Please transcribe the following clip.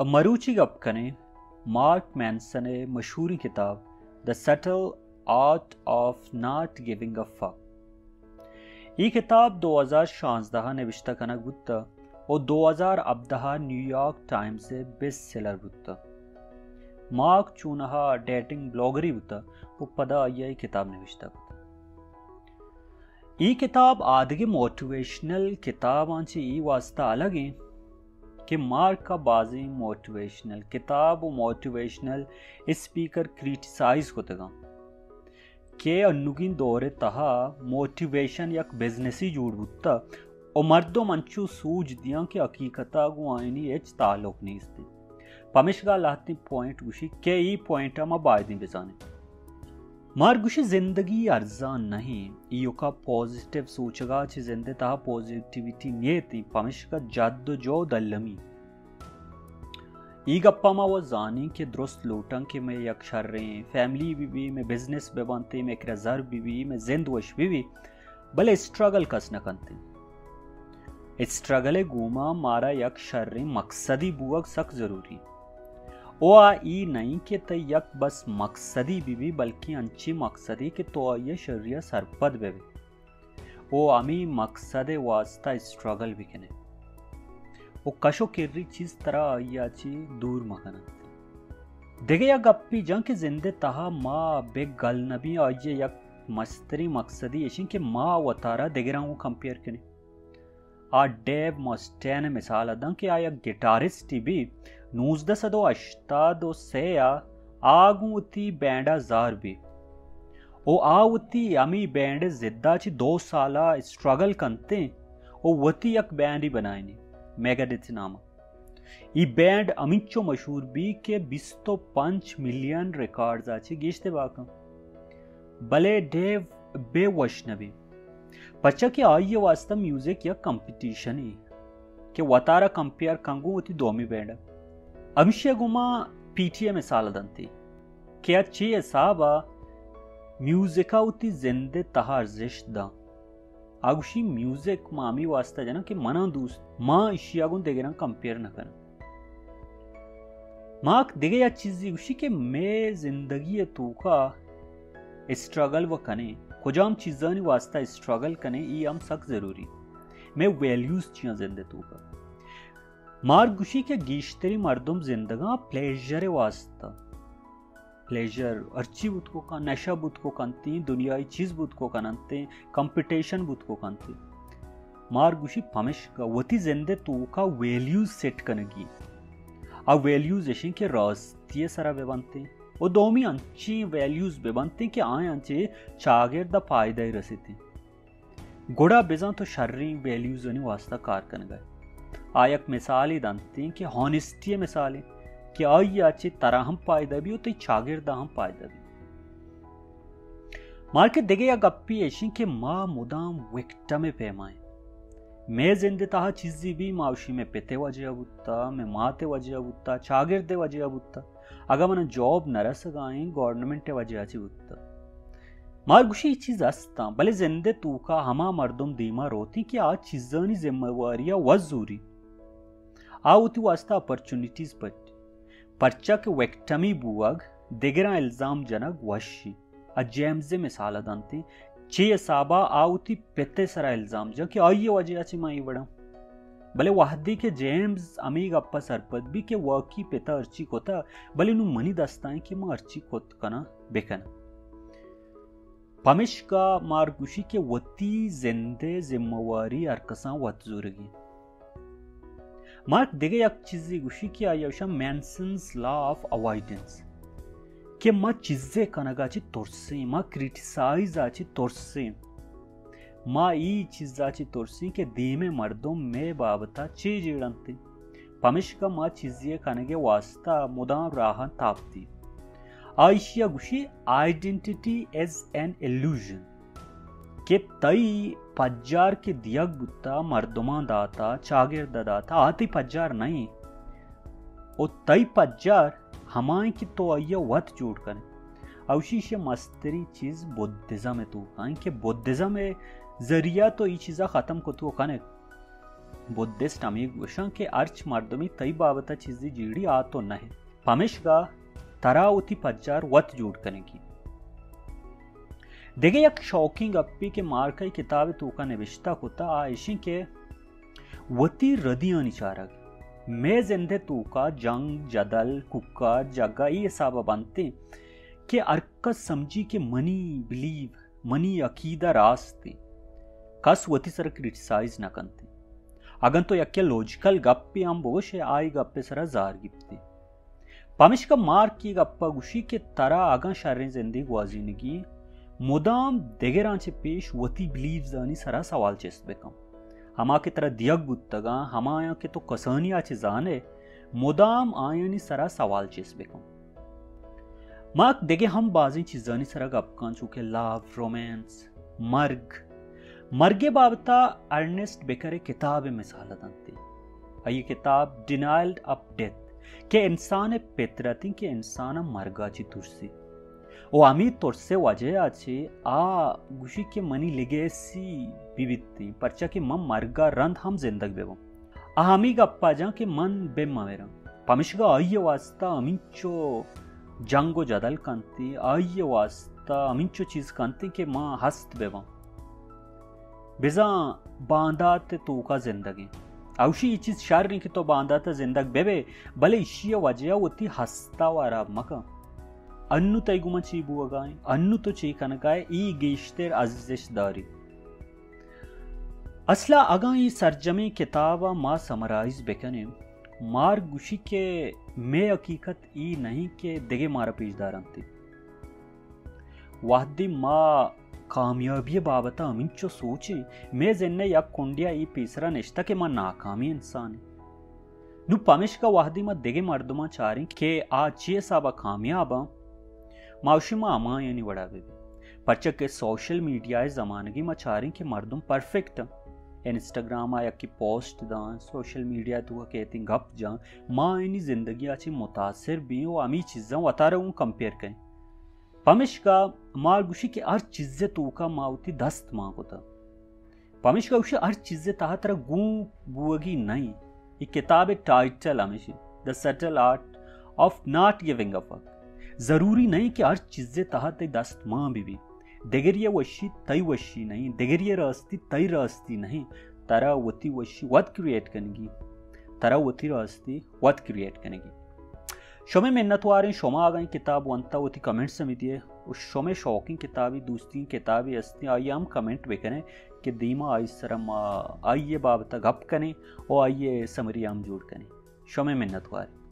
مروچی گپ کنیں مارک مینسن ءِ مشہوریں کتاب The Subtle Art of Not Giving a Fuck. اے کتاب دو ہزار شانزدہ ءَ نبشتہ کنگ بوتہ و دو ہزار ہبدہ ءَ نیویارک ٹائمز ءِ بیسٹ سیلر بوتہ۔ مارک چونہا ڈیٹنگ بلاگرے بوتہ و پدا آئی ءَ اے کتاب نبشتہ کتہ۔ اے کتاب آدگہ موٹیویشنل کتاباں چہ اے واسطہ الگ ایں کہ مارک ءَ بازیں موٹیویشنل کتاب و موٹیویشنل اسپیکر کریٹیسائز کتگاں کہ انوگیں دور ءِ تہا موٹیویشن یک بزنسے جوڑ بوتہ و مردم انچو سوج دیاں کہ حقیقت ءَ گوں آیانی ہچ تعلق نیست انت۔ پمیشکا لہتیں پوائنٹ گوشی کہ اے پوائنٹ ءَ ما بایدیں بزانیں۔ مارک گوشی زندگی ارزان نہ انت، ایوکا پازیٹیو سوچگا چہ زند ءِ تہا پازیٹیویٹی نیت انت، پمیشکا جد و جہد المی۔ اے گپا ما و زانیں کہ درست لوٹاں کہ مئے یک شریں فیملی بہ بی، مئے بزنس بہ بنت، مئے کرا زر بہ بی، مئے زند وش بہ بی، بلے اسٹرگل کس نہ کنت۔ اسٹرگل ءِ گوما مارا یک شریں مقصدی بوگ سک ضروری۔ او آ ای نہ انت کہ تئی یک بس مقصدی بہ بی، بلکیں انچیں مقصدی کہ تو آئی ءِ شری ءَ سرپد بہ بئے۔ او ہمے مقصد ءِ واسطہ اسٹرگل بہ کن ئے۔ او کش و کری چیز ترا آئی ءَ چہ دور مہ کن انت۔ دگہ یک گپے جن کہ زند ءِ تہا ما بہ گل نہ بیں، آئی ءِ یک مستریں مقصدی ایش انت کہ ما وتارا دگراں گوں کمپیئر کنیں۔ آ ڈیو مسٹین ءِ مثال ءَ داں کہ آ یک گٹارسٹے بی، نوزدہ سد و ہشتاد و سے ءَ آ گوں وتی بینڈ ءَ زار بی و آ وتی ہمے بینڈ ءِ ضد ءَ چہ دو سال ءَ اسٹرگل کنتیں و وتی یک بینڈے بنائینی، میگاڈیتھ نام ءَ۔ اے بینڈ ہمینچو مشہور بی کہ بیست و پنچ ملین ریکارڈز ءَ چہ گیشتر باکاں۔ بلے ڈیو بے وش نہ بی، پرچا کہ آئی ءِ واسطہ میوزک یک کمپٹیشنے کہ وتارا کمپیئر کن گوں وتی دومی بینڈ ءَ۔ ہمشی ءَ گوں ما پی ٹی ءِ مثال دنتی کہ آ چے حساب ءَ میوزک ءَ وتی زند ءِ تہا ارزشت داں۔ آ گوشی، میوزک ما ہمے واسطہ جناں کہ منا دوست، ما ایشی ءَ گوں دگراں کمپیئر نہ کناں۔ مارک دگہ یک چیزے گوشی کہ مئے زندگی ءِ توکا اسٹرگل و کنیں، کجام چیزانی واسطہ اسٹرگل کنیں، اے ہم سک ضروری۔ مئے ویلیوز چیاں زند ءِ توکا؟ مارک گوشی کہ گیشتریں مردم زندگاں پلیژر ءِ واسطہ۔ پلیژر ہرچی بوت کو کن، نشہ بوت کو کنتی، دنیائی چیز بوت کو کننتی، کمپٹیشن بوت کو کنتی۔ مارک گوشی پمشکا وتی زند ءِ توکا ویلیوز سیٹ کنگی۔ آ ویلیوز اشیں کہ راستی ءِ سرا بہ بنتیں و دومی انچیں ویلیوز بہ بنتیں کہ آیاں چہ چاگرد ءَ پائدہ رسیتیں۔ گڑا بزاں تو شریں ویلیوزانی واسطہ کار کنگا ئے۔ آ یک مثالے دنتیں کہ ہانسٹی ءِ مثالے کہ آئی ءَ چہ ترا ہم پائدہ بی و تئی چاگرد ءَ ہم پائدہ بی۔ مارک دگہ یک گپے ایشیں کہ ما مدام وکٹم ءِ پیما ایں۔ مئے زند ءِ تہا چیزے بی، ما گوشی مئے پت ءِ وجہ ءَ بوتا، مئے مات ءِ وجہ ءَ بوتا، چاگرد ءِ وجہ ءَ بوتا۔ اگاں منا جاب نہ رسگا ایں، گورنمنٹ ءِ وجہ ءَ چہ بوتا۔ مارک گوشی اے چیز ہستاں، بلے زند ءِ توکا ہما مردم دیما روتیں کہ آ چیزانی ذمہ واری ءَ وت زوری۔ آ وتی واسطہ اپرچونیٹیز پٹ۔ پرچا کہ وکٹمی بوگ، دگراں الزام جنگ وشی۔ آ جیمز ءِ مثال ءَ دنتیں، چے حسابا آ وتی پت ءِ سرا الزام جن کہ آئی ءِ وجہ ءَ چہ من اے وڑاں۔ بلے وہدے کہ جیمز ہمے گپ ءَ سرپد بی کہ واقعی پت ءَ ہرچی کتہ، بلے نوں منی دستا ایں کہ من ہرچی کت کناں بکناں۔ پمشکا مارک گوشی کہ وتی زند ءِ ذمہ واری ہر کساں وت زورگی۔ مارک دگہ یک چیزے گوشی کہ آئی ءَ گوشاں مینسنز لا آف اوائیڈنس، کہ ما چیزے کنگا چہ ترسیں، ما کریٹیسائز ءَ چہ ترسیں، ما اے چیزا چہ ترسیں کہ دیمے مردم مئے بابتا چے جیڑنت۔ پمشکا ما چیزے کنگ ءِ واسطہ مدام راہاں تاپتیں۔ آ ایشی ءَ گوشی، identity is an illusion، کہ تئی پجار کہ دیگ بوتا، مردماں داتا، چاگرد ءَ داتا، آ تئی پجار نہ ایں۔ و تئی پجار ہما ایں کہ تو آئی ءَ وت جوڑ کن ئے۔ اوشی ایشی ءِ مستریں چیز بدھزم ءِ توکا ایں کہ بدھزم ءِ ذریعہ تو اے چیزا ختم کت و کن ئے۔ بدھسٹ ہمے گوشاں کہ ہرچ مردمے تئی بابت ءَ چیزے جیڑی آ تو نہ ئے، پمیشکا ترا وتی پجار وت جوڑ کنگی۔ دگہ یک شوکیں گپے کہ مارک ءَ کتاب ءِ توکا نبشتہ کتا آ ایشیں کہ وتی ردیانی چارگ۔ مئے زند ءِ توکا جنگ، جدل، کوکار، جھگا اے حساب ءَ بنت کہ ہر کس سمجھی کہ منی بلیو، منی عقیدہ راست انت۔ کس وتی سر ءَ کرٹیسائز نہ کنت۔ اگن تو یکے لاجیکل گپے ہم بگوش ئے، آئی گپ ءِ سر ءَ زار گپت ئے۔ پمیشکا مارک اے گپ ءَ گوشی کہ ترا اگاں شریں زندے گوازینگی، مدام دگراں چہ پیش وتی بلیوزانی سر ءَ سوال چست بکن۔ ہما کہ ترا دیگ بوتگاں، ہمایاں کہ تو کسانی ءَ چہ زان ئے، مدام آیانی سر ءَ سوال چست بکن۔ مارک دگہ ہم بازیں چیزانی سر ءَ گپ کن، چو کہ لو، رومانس، مرگ۔ مرگ ءِ بابت ءَ ارنسٹ بیکر ءِ کتاب ءِ مثال ءَ دنت۔ آئی ءِ کتاب ڈینائل آف ڈیتھ کہ انسان ءِ پترت انت کہ انسان ءَ مرگ ءَ چہ ترسی۔ و ہمے ترس ءِ وجہ ءَ چہ آ گوشی کہ منی لیگیسی بہ بیت انت، پرچا کہ من مرگ ءَ رند ہم زندگ بہ باں۔ آ ہمے گپ ءَ جاں کہ من بہ مہ مراں۔ پمیشکا آئی ءِ واستہ ہمینچو جنگ و جدل کنت، آئی ءِ واستہ ہمینچو چیز کنت کہ ما ہست بہ باں۔ بزاں باندات ءِ توکا زندگ ایں۔ اوشی اے چیز شر ایں کہ تو باندات ءَ زندگ بہ بئے، بلے ایشی ءِ وجہ ءَ وتی ہست ءَ واراب مکن۔ انو تئی گوما چی بوگا ایں، انو تو چی کنگا ئے، اے گیشتر ارزشت داری۔ اصلا اگاں اے سرجمیں کتاب ءَ ما سمرائز بکنیں، مارک گوشی کہ مئے حقیقت اے نہ ایں کہ دگہ مارا پیش دارنت۔ وہدے ما کامیابی ءِ بابت ءَ ہمینچو سوچیں، مئے ذہن ءَ یک کنڈے ءَ اے پیسرا نشتہ کہ ما ناکامیں انسان ایں۔ نوں پمیشکا وہدے ما دگہ مردماں چاریں کہ آ چے حساب ءَ کامیاب آں، ما گوشیں ما ہمایانی وڑا بہ بیں۔ پرچا کہ سوشل میڈیا ءِ زمانگے ما چاریں کہ مردم پرفیکٹ آں۔ انسٹاگرام ءَ یکے پوسٹ داں، سوشل میڈیا ءِ توکا کیتیں گپ جاں، ما آیانی زندگی ءَ چہ متاثر بیں و ہمے چیزاں وتارا گوں کمپیئر کئیں۔ پمیشکا مارک گوشی کہ ہر چیز ءِ توکا ما وتی دست مان کتہ۔ پمیشکا گوشی ہر چیز ءِ تہا ترا گون بوگی نہ ایں۔ اے کتاب ءِ ٹائٹل ہمیش ایں، The Subtle Art of Not Giving a Fuck۔ ضروری نہ ایں کہ ہر چیز ءِ تہا تئی دست مان بہ بیت۔ دگری ءِ وشی تئی وشی نہ ایں، دگری ءِ راستی تئی راستی نہ ایں۔ ترا وتی وشی وت کریئیٹ کنگی، ترا وتی راستی وت کریئیٹ کنگی۔ شمئے منتواریں، شما اگاں اے کتاب ونتہ وتی کمنٹس ہمے دیئے و شمئے شوقیں کتابے، دوستیں کتابے ہستیں، آئی ءَ ہم کمنٹ بکنئے کہ دیما آئی سرا ما آئی ءِ بابت ءَ گپ کنیں و آئی ءِ سمری ہم جوڑ کنیں۔ شمئے منتواریں۔